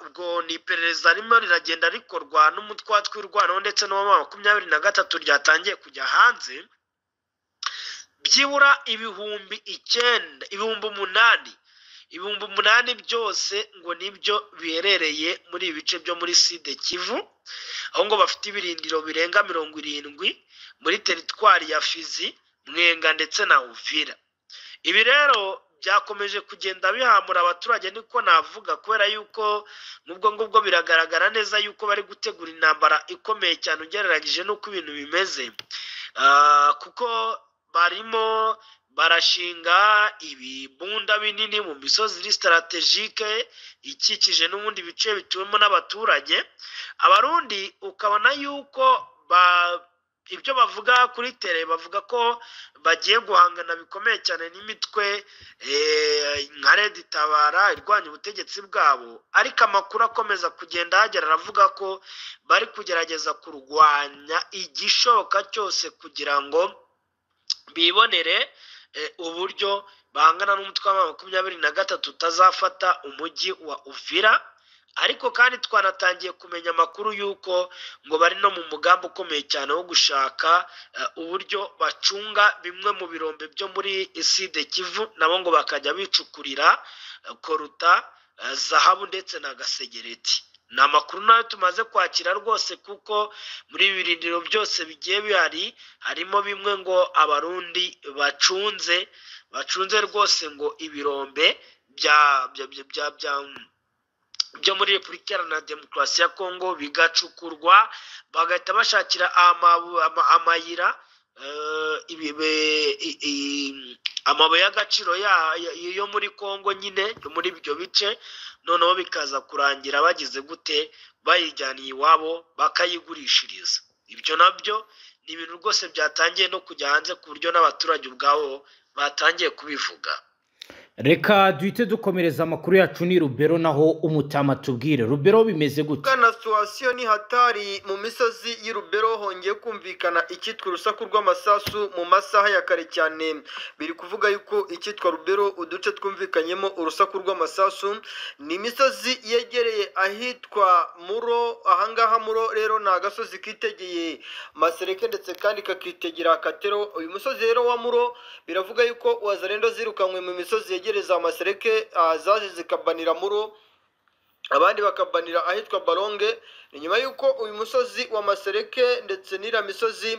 ubwo ni iperereza ririmo riragenda rikorwa n'umutwe wa Twirwaneho ndetse n'uwa M23 ryatangiye kujya hanze, byibura 9,000, 8,000, 8,000 byose ngo nibyo biherereye muri ibi bice byo muri Sud Kivu, aho ngo bafite ibirindiro birenga 70 muri teritwari ya Fizi, Mwenga ndetse na Uvira. Ibi rero byakomeje kugenda bihamura abaturage, niko navuga, kubera yuko n'ubwo ngubwo biragaragara neza yuko bari gutegura intambara ikomeye cyane ugereranyije n'uko ibintu bimeze, kuko barimo barashinga ibibunda binini mu misozi iri stratégique ikikije n'ubundi bice bituwemo n'abaturage. Abarundi ukabona yuko ibyo bavuga kuri tele, bavuga ko bagiye guhangana bikomeye cyane n'imitwe nka Red Tabara irwanya ubutegetsi bwabo, ariko amakuru akomeza kugenda ahagera aravuga ko bari kugerageza kurwanya igishoboka cyose kugira ngo bibonere uburyo bahangana n'umutwe wa M23 utazafata umujyi wa Uvira. Ariko kandi twanatangiye kumenya amakuru y'uko ngo bari no mu mugambi ukomeye cyane wo gushaka uburyo bacunga bimwe mu birombe byo muri Sud Kivu, nabo ngo bakajya bicukurira koruta, zahabu ndetse na gasegereti. Ni amakuru nayo tumaze kwakira rwose, kuko muri ibi birindiro byose bigiye bihari harimo bimwe ngo Abarundi bacunze rwose ngo ibirombe bya bya bya bya bya byo muri Repubulika Iharanira Demokarasi ya Kongo, bigacukurwa, bagahita bashakira amayira amabuye y'agaciro yo muri Kongo nyine, yo muri ibyo bice. Noneho bikaza kurangira bagize gute? Bayijyaniye iwabo bakayigurishiriza. Ibyo nabyo ni ibintu rwose byatangiye no kujya hanze, ku buryo n'abaturage ubwabo batangiye kubivuga. Reka duhite dukomereza amakuru yacu ni Rubero, naho umutama tubwire. Rubero, bimeze gute? Bwana, situation ni hatari mu misozi y'i Rubero. Hongeye kumvikana icyitwa urusaku rw'amasasu mu masaha ya kare cyane. Biri kuvuga yuko icyitwa Rubero, uduce twumvikanyemo urusaku rw'amasasu ni imisozi yegereye ahitwa Muro. Ahangaha Muro rero ni agasozi kitegeye Masereke, ndetse kandi kakitegera Katero. Uyu musozi rero wa Muro, biravuga yuko Wazalendo zirukanywe mu misozi yegereza Masereke, zaje zikabanira Muro, abandi bakabanira ahitwa Baronge. Ni nyuma y'uko uyu musozi wa Masereke ndetse n'iriya misozi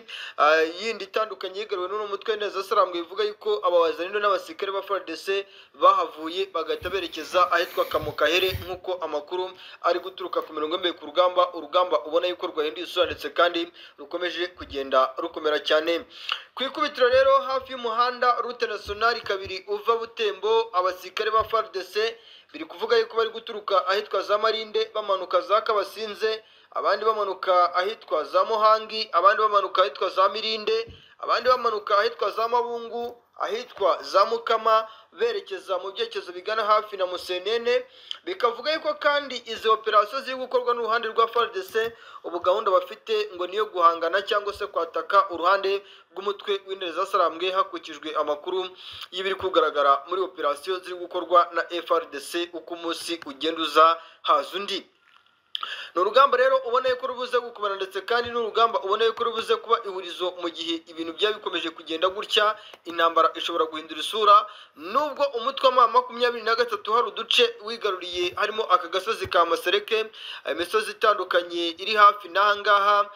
yindi itandukanye yigaruwe n'uno mutwe neza sarambwe, bivuga yuko aba Wazalendo n'abasirikare ba FARDC bahavuye bagahita berekeza ahitwa Kamukahere, nk'uko amakuru ari guturuka ku mirongo imbere ku rugamba. Urugamba ubona yuko rwahinduye isura, ndetse kandi rukomeje kugenda rukomera cyane. Ku ikubitiro rero, hafi y'umuhanda route nationale 2 uva Butembo, abasirikare ba FARDC biri kuvuga yuko bari guturuka ahitwa za Marinde, bamanuka za Kabasinze, abandi bamanuka ahitwa za Muhangi, abandi bamanuka ahitwa za Mirinde, abandi bamanuka ahitwa za Mabungu, ahitwa za Mukama, berekeza mu byerekezo bigana hafi na Musenene. Bikavuga yuko kandi izi operasiyo ziri gukorwa n'uruhande rwa FARDC, ubu gahunda bafite ngo niyo guhangana cyangwa se kwataka uruhande rw'umutwe w'intare zasarambwe, hakurikijwe amakuru y'ibiri kugaragara muri operasiyo ziri gukorwa na FARDC. Uko umunsi ugenda uza haza undi. Ni urugamba rero ubona yuko rubuze gukomera, ndetse kandi n'urugamba ubona yuko rubuze kuba ihurizo. Mu gihe ibintu byaba bikomeje kugenda gutya, intambara ishobora guhindura isura. Nubwo umutwe wa M23 hari uduce wigaruriye, harimo aka gasozi ka Masereke, imisozi itandukanye iri hafi n'ahangaha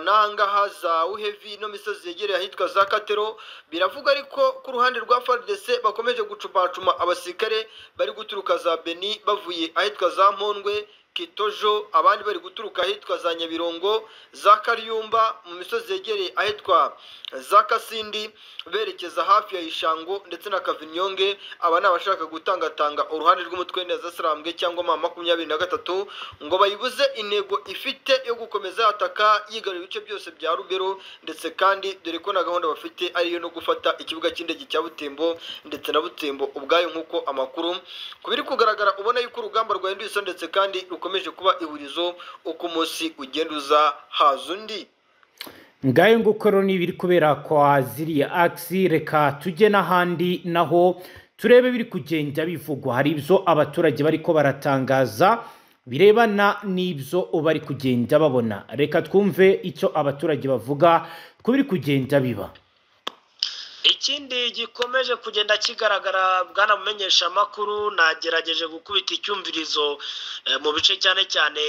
n'ahangaha za Uhevi, no misozi yegereye ahitwa za Katero, biravuga ariko ku ruhande rwa FARDC bakomeje gucumacuma abasirikare bari guturuka za Beni, bavuye ahitwa za Mpondwe, Kitojo, abandi bari guturuka ahitwa za Nyabirongo, za Karyumba, mu misozi yegereye ahitwa za Kasindi, berekeza hafi ya Ishango ndetse na Kavinyonge. Aba ni abashaka gutangatanga uruhande rw'umutwe neza sarambwe cyangwa M23, ngo bayibuze intego ifite yo gukomeza yataka yigarura ibice byose bya Rubero, ndetse kandi dore ko na gahunda bafite ariyo no gufata ikibuga cy'indege cya Butembo ndetse na Butembo ubwayo, nk'uko amakuru ku biri kugaragara ubona yuko urugamba rwahinduye isura, ndetse kandi rukomeje kuba ihurizo uko umunsi ugenda uza haza undi. Ngayo nguko rero ni ibiri kubera kwa ziriya axes. Reka tujye n'ahandi naho turebe biri kugenda bivugwa. Hari ibyo abaturage bariko baratangaza birebana n'ibyo bari kugenda babona. Reka twumve icyo abaturage bavuga ku biri kugenda biba. Ikindi gikomeje kugenda kigaragara, bwana mumenyeshamakuru, nagerageje gukubita icyumvirizo mu bice cyane cyane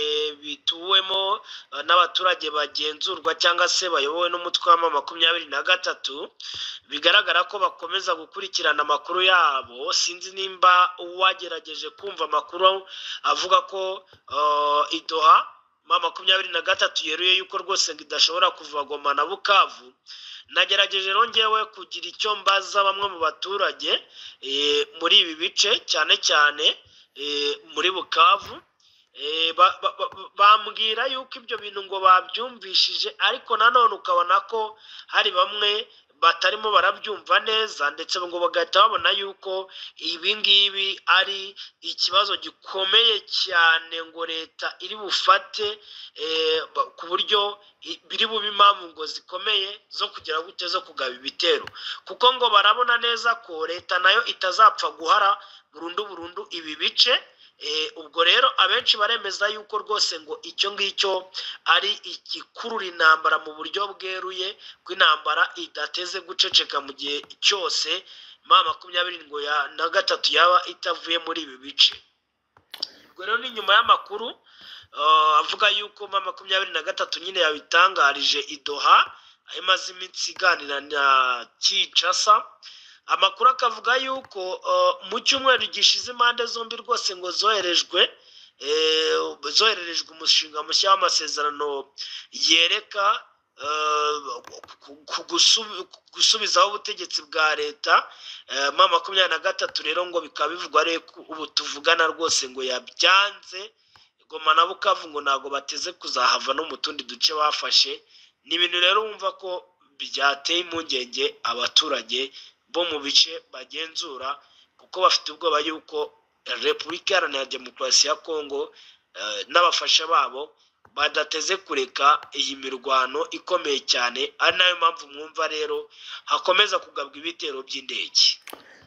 bituwemo n'abaturage bagenzurwa cyangwa se bayobowe n'umutwe wa M23. Bigaragara ko bakomeza gukurikirana amakuru yabo. Sinzi nimba wagerageje kumva amakuru avuga ko i Doha M23 yeruye yuko rwose ngo idashobora kuva Goma na Bukavu. Nagerageje rero ngewe kugira icyo mbaza bamwe mu baturage muri ibi bice, cyane cyane muri Bukavu. Bambwira yuko ibyo bintu ngo babyumvishije, ariko nanone ukabona ko hari bamwe batarimo barabyumva neza, ndetse ngo bagahita babona yuko ibi ngibi ari ikibazo gikomeye cyane, ngo leta iri bufate ku buryo biri bube impamvu ngo zikomeye zo kugira gute, zo kugaba ibitero, kuko ngo barabona neza ko leta nayo itazapfa guhara burundu burundu ibi bice. Ubwo rero abenshi baremeza yuko rwose ngo icyo ngicyo ari igikurura intambara mu buryo bweruye, ko intambara idateze guceceka mu gihe cyose M23 ngo na yaba itavuye muri ibi bice. Ubwo rero ni nyuma y'amakuru avuga yuko M23 nyine yabitangarije i Doha, aho imaze iminsi iganira na Kinshasa. Amakuru akavuga yuko mu cyumweru gishize impande zombi rwose ngo zohererejwe umushinga mushya w'amasezerano yereka gusubizaho ubutegetsi bwa leta M23. Rero ngo bikaba bivugwa ko ubu tuvugana rwose ngo yabyanze. Goma na Bukavu ngo ntabwo bateze kuzahava no mu tundi duce bafashe. Ni ibintu rero wumva ko byateye impungenge abaturage bo mu bice bagenzura, kuko bafite ubwoba yuko Repubulika Iharanira Demokarasi ya Kongo n'abafasha babo badateze kureka iyi mirwano ikomeye cyane, ari nayo mpamvu mwumva rero hakomeza kugabwa ibitero by'indege.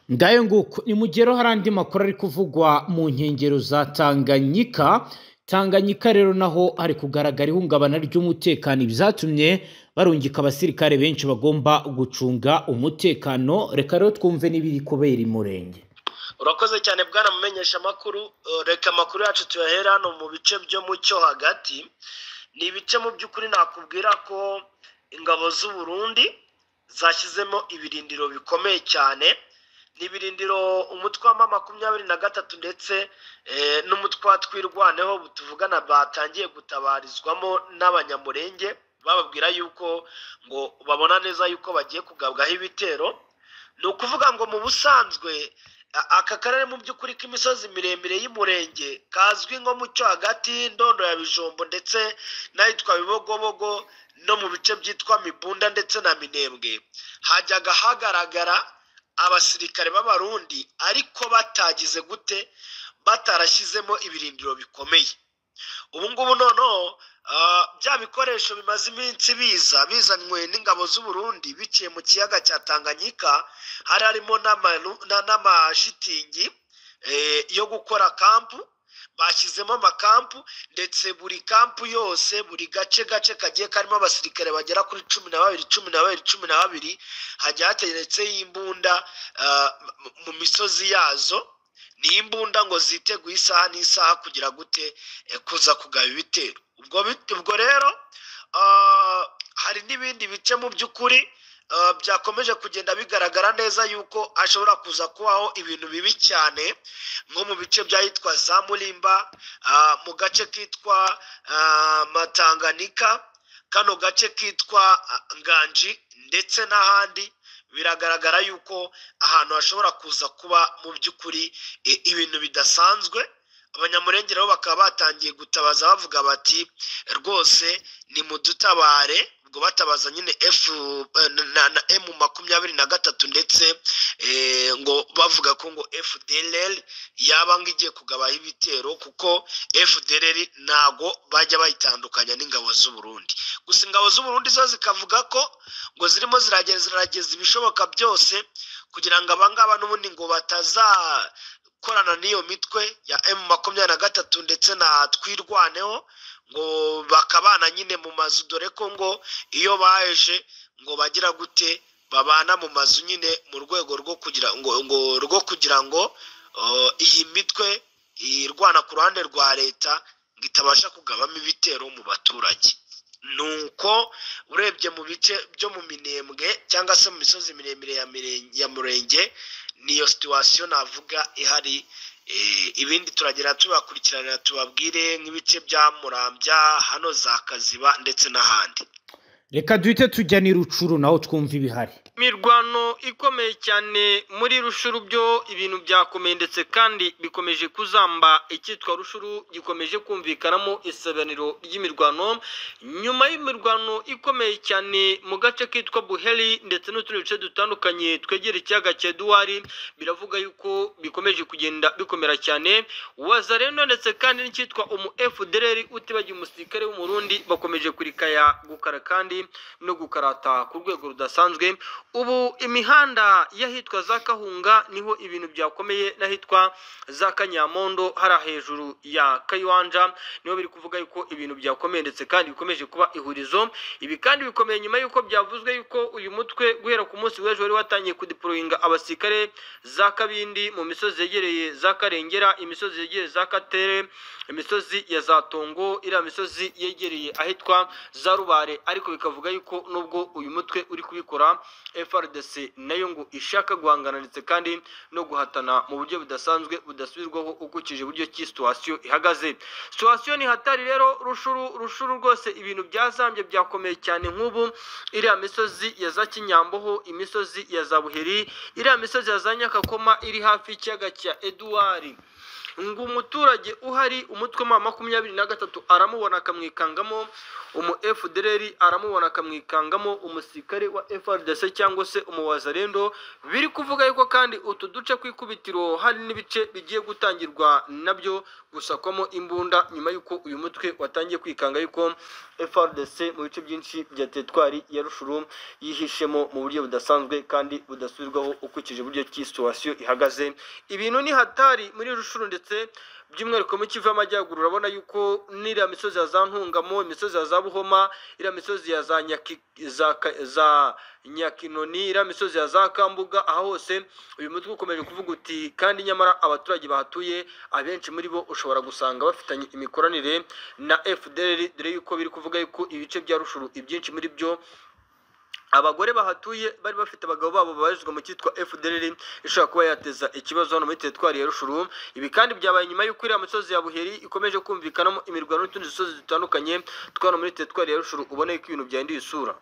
Ndayo nguko ni mugero. Hari andi makuru ari kuvugwa mu nkengero za Tanganyika. Tanganyika rero naho hari kugaragara ihungabana ry'umutekano, ibyatumye barungika abasirikare benshi bagomba gucunga umutekano. Reka rero twumve n'ibiri kubera imurenge. Urakoze cyane bwana mumenyesha amakuru. Reka amakuru yacu tuyahera hano mu bice byo mu cyo hagati. Ni ibice mu by'ukuri nakubwira ko ingabo z'u Burundi zashyizemo ibirindiro bikomeye cyane. Ni ibirindiro umutwe wa M23 ndetse n'umutwe wa Twirwaneho tuvugana batangiye gutabarizwamo n'Abanyamurenge, bababwira yuko ngo babona neza yuko bagiye kugabwaho ibitero. Ni ukuvuga ngo mu busanzwe aka karere mu by'ukuri k'imisozi miremire y'Umurenge kazwi nko mu cyo hagati, Ndondo ya Bijombo ndetse n'ahitwa Bibogobogo no mu bice byitwa Mibunda ndetse na Minembwe, hajyaga hagaragara abasirikare b'Abarundi ariko batagize gute, batarashyizemo ibirindiro bikomeye. Ubu ngubu noneho bya bikoresho bimaze iminsi biza bizanywe n'ingabo z'u Burundi biciye mu kiyaga cya Tanganyika, hari harimo n'amashitingi yo gukora kampu. Bashyizemo amakampu, ndetse buri kampu yose, buri gace kagiye karimo abasirikare bagera kuri 12 12 12, hajya hateretseho imbunda mu misozi yazo. Ni imbunda ngo ziteguye isaha n'isaha kugira gute, kuza kugaba ibitero. Ubwo rero hari n'ibindi bice mu by'ukuri byakomeje kugenda bigaragara neza yuko ashobora kuza kubaho ibintu bibi cyane, nko mu bice byahitwa za Murimba, mu gace kitwa Matanganika, kano gace kitwa Nganji ndetse n'ahandi. Biragaragara yuko ahantu hashobora kuza kuba mu by'ukuri ibintu bidasanzwe. Abanyamurenge nabo bakaba batangiye gutabaza bavuga bati rwose ni mudutabare. Ubwo batabaza nyine F na M23 ndetse ngo bavuga ko ngo FDLR yaba ngo igiye kugabaho ibitero, kuko FDLR ntago bajya bayitandukanya n'ingabo z'u Burundi. Gusa ingabo z'u Burundi zo zikavuga ko ngo zirimo zirageza ibishoboka byose kugira ngo abangaba n'ubundi ngo batazakorana n'iyo mitwe ya M23 ndetse na Twirwaneho, ngo bakabana nyine mu mazu, dore ko ngo iyo baje ngo bagira gute babana mu mazu nyine mu rwego rwo kugira ngo iyi mitwe irwana ku ruhande rwa leta ngo itabasha kugabamo ibitero mu baturage. Nuko urebye mu bice byo mu Minembwe cyangwa se mu misozi miremire ya Murenge, niyo situation navuga ihari. Ibindi turagera tubakurikiranira tubabwire nk'ibice bya Murambya hano za Kaziba ndetse n'ahandi. Reka duhite tujya ni Rucuru naho twumva ibihari. Imirwano ikomeye cyane muri Rushuru, byo ibintu byakomeye ndetse kandi bikomeje kuzamba. Icyitwa Rushuru gikomeje kumvikanamo isabaniro ry'imirwano nyuma y'imirwano ikomeye cyane mu gace kitwa Buheri ndetse n'utundi duce dutandukanye twegera ikiyaga cya Eduwari. Biravuga yuko bikomeje kugenda bikomera cyane. Wazareno ndetse kandi n'icyitwa umu FDLR utibagiye umusirikare w'Umurundi bakomeje kurikaya gukara kandi no gukarata ku rwego rudasanzwe. Ubu imihanda y'ahitwa za Kahunga niho ibintu byakomeye, n'ahitwa za Kanyamondo hari hejuru ya Kayanja niho biri kuvuga yuko ibintu byakomeye ndetse kandi bikomeje kuba ihurizo. Ibi kandi bikomeye nyuma yuko byavuzwe yuko uyu mutwe guhera ku munsi w'ejo wari watangiye kudeployinga abasirikare za Kabindi mu misozi yegereye za Karengera, imisozi yegereye za Katere, imisozi ya za Tongo, iriya misozi yegereye ahitwa za Rubare. Ariko bikavuga yuko nubwo uyu mutwe uri kubikora FARDC nayo ngo ishaka guhangana ndetse kandi no guhatana mu buryo budasanzwe budasubirwaho ukurikije uburyo ki situation ihagaze. Situation ni hatari rero Rushuru rwose ibintu byazambye byakomeye cyane. Nk'ubu iriya misozi ya za Kinyamboho, imisozi ya za Buheri, iriya misozi ya za Nyakakoma iri hafi y'ikiyaga cya Edouard, ngo umuturage uhari umutwe wa 23 aramubona akamwikangamo, umu FDLR aramubona akamwikangamo, umusirikare wa FARDC cyangwa se umuwazarendo. Biri kuvuga yuko kandi utu duce kwikubitiro hari n'ibice bigiye gutangirwa nabyo gusakwamo imbunda nyuma yuko uyu mutwe watangiye kwikanga yuko FARDC mu bice byinshi bya teritwari ya Rushuru yihishemo mu buryo budasanzwe kandi budasubirwaho ukurikije uburyo ki situation ihagaze. Ibintu ni hatari muri Rushuru ndetse by'umwihariko mu Kivu y'Amajyaruguru. Urabona yuko n'iriya misozi ya za Ntungamo, imisozi ya za Buhoma, iriya misozi ya za Nyakinoni, iriya misozi ya za Kambuga, aho hose uyu mutwe ukomeje kuvuga uti kandi nyamara abaturage bahatuye abenshi muri bo ushobora gusanga bafitanye imikoranire na FDLR, dore yuko biri kuvuga yuko ibice bya Rushuru ibyinshi muri byo abagore bahatuye bari bafite abagabo babo babarizwa mu cyitwa FDLR ishobora kuba yateza ikibazo hano muri teritwari ya Rushuru. Ibi kandi byabaye nyuma y'uko iriya misozi ya Buheri ikomeje kumvikanamo imirwano n'utundi dusozi dutandukanye twano muri teritwari ya Rushuru, ubona yuko ibintu byahinduye isura.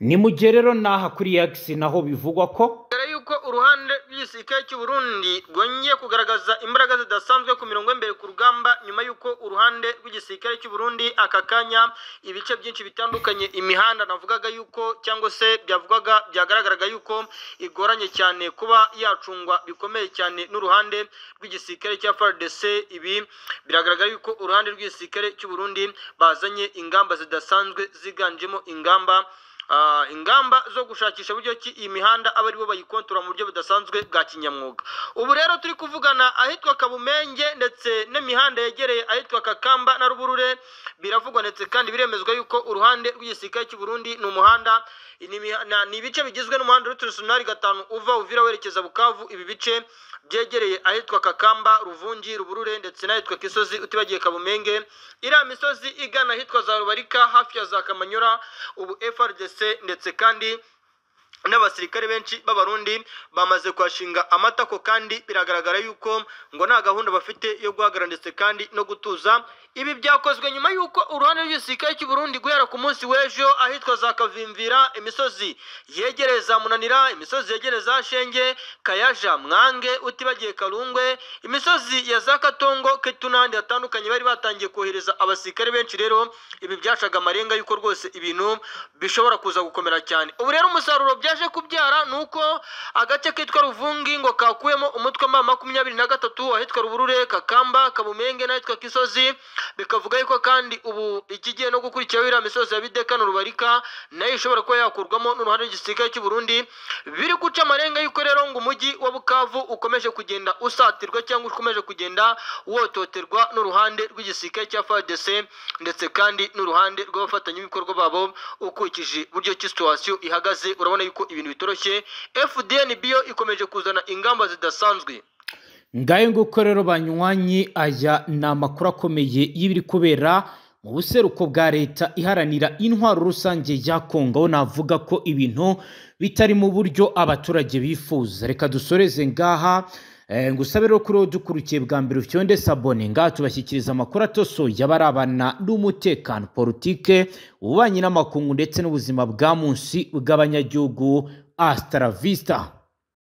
Ni mu gihe rero naha kuri X naho bivugwa ko mbere yuko uruhande rw'igisirikare cy'u Burundi rwongeye kugaragaza imbaraga zidasanzwe ku mirongo y'imbere ku rugamba, nyuma yuko uruhande rw'igisirikare cy'u Burundi aka kanya ibice byinshi bitandukanye imihanda navugaga yuko cyangwa se byavugwaga byagaragaraga yuko igoranye cyane kuba yacungwa bikomeye cyane n'uruhande rw'igisirikare cya FARDC. Ibi biragaragara yuko uruhande rw'igisirikare cy'u Burundi bazanye ingamba zidasanzwe ziganjemo ingamba zo gushakisha buryo ki iyi mihanda aba aribo bayikontorora mu buryo budasanzwe bwa kinyamwuga. Ubu rero turi kuvugana ahitwa Kabumenge ndetse n'imihanda yegereye ahitwa Kakamba na Ruburure, biravugwa ndetse kandi biremezwa yuko uruhande rw'igisirikare cy'u Burundi ni umuhanda ni ibice bigizwe n'umuhanda w'uturusonari 5 uva Uvira werekeza Bukavu. Ibi bice byegereye ahitwa Kakamba, Ruvungi, Ruburure ndetse n'ahitwa Kisozi utibagiye Kabumenge, iriya misozi igana ahitwa za Rubarika hafi ya za Kamanyura. Ubu FARDC ndetse kandi n'abasirikare benshi b'abarundi bamaze kwashinga amatako, kandi biragaragara yuko ngo nta gahunda bafite yo guhagarara ndetse kandi no gutuza. Ibi byakozwe nyuma yuko uruhande rw'igisirikare cy'u Burundi guhera ku munsi w'ejo ahitwa za Kavimvira, imisozi yegereye za Munanira, imisozi yegereye za Shenge, Kayaja, Mwange utibagiye Karungwe, imisozi ya za Katongo, Ketu n'ahandi hatandukanye bari batangiye kohereza abasirikare benshi. Rero ibi byacaga amarenga yuko rwose ibintu bishobora kuza gukomera cyane. Ubu rero umusaruro byaje kubyara nuko agace kitwa Ruvungi ngo kakuyemo umutwe wa 23 ahitwa Ruburure, Kakamba, Kabumenge n'ahitwa Kisozi. Bikavuga yuko kandi ubu ikigiye no gukurikiraho iriya misozi ya Bideka na Rubarika nayo ishobora kuba yakurwamo n'uruhande rw'igisirikare cy'u Burundi. Biri guca amarenga yuko rero ngo umujyi wa Bukavu ukomeje kugenda usatirwa cyangwa ukomeje kugenda wototerwa n'uruhande rw'igisirikare cya FARDC ndetse kandi n'uruhande rw'abafatanyabikorwa babo. Ukurikije buryo ki situation ihagaze urabona yuko ibintu bitoroshye. FDNB yo ikomeje kuzana ingamba zidasanzwe. Ngayo nguko rero banywanyi, aya ni amakuru akomeye y'ibiri kubera mu buseruko bwa leta iharanira intwaro rusange ya Kongo. Navuga ko ibintu bitari mu buryo abaturage bifuza. Reka dusoreze ngaha, ngusabe rero kuri dukurikiye bwa mbere ufyonde sabone ngaha tubashyikiriza amakuru atosoye abarabana n'umutekano, politike, ububanyi n'amakungu ndetse n'ubuzima bwa munsi bw'abanyagihugu. Hasta la vista.